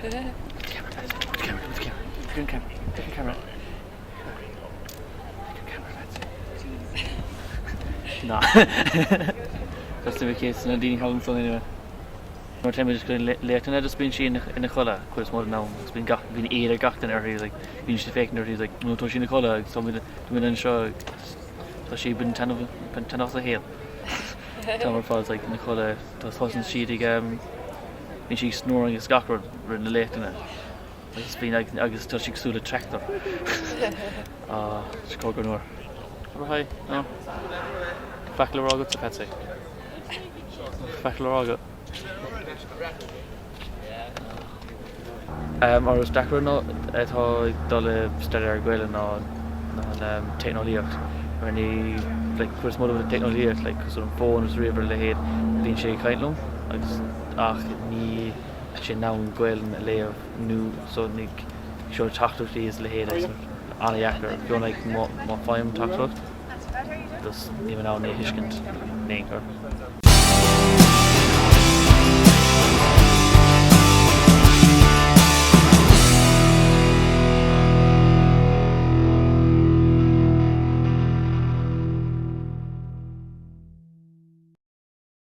Camera, camera, camera, camera, camera. Ná. Just to be case na daoine thall ansan anyway. Nuair a téimid go léachtanna just bíonn sí ina codladh cuid is mó den am agus bíonn gach bíonn éad ar gach duine uirthi like bíonn siad ag féachaint uirthi like nó tá sí ina codladh agus táimid táimid anseo agus tá sí ag baint taitneamh baint taitneamh as a shaol. Tá mar fad like ina codladh tá tosaíonn siad ag um, bíonn sí ag snoring agus gach rud roimh na léachtanna. Agus bíonn ag agus tá sí cosúil le tractor. Ah, is cóir go nuair. Hi, no. Faic le rá agatsa, Patsy. Faic le rá agat. Um, an rud is deacra ná atá ag dul i staidéar Gaeilge ná ná an um, teicneolaíocht. Mar ní like, cuid is mó den teicneolaíocht like, cosúil an fón agus ríomhaire leithéid, bíonn sé ag caint liom agus ach ní sé in ann Gaelainn a léamh nó so ní seo teachtaireachtaí is leithéid agus an-dheacair. Fiú like má má faighim teachtaireacht just níl mé in ann é a thuiscint in aon chor.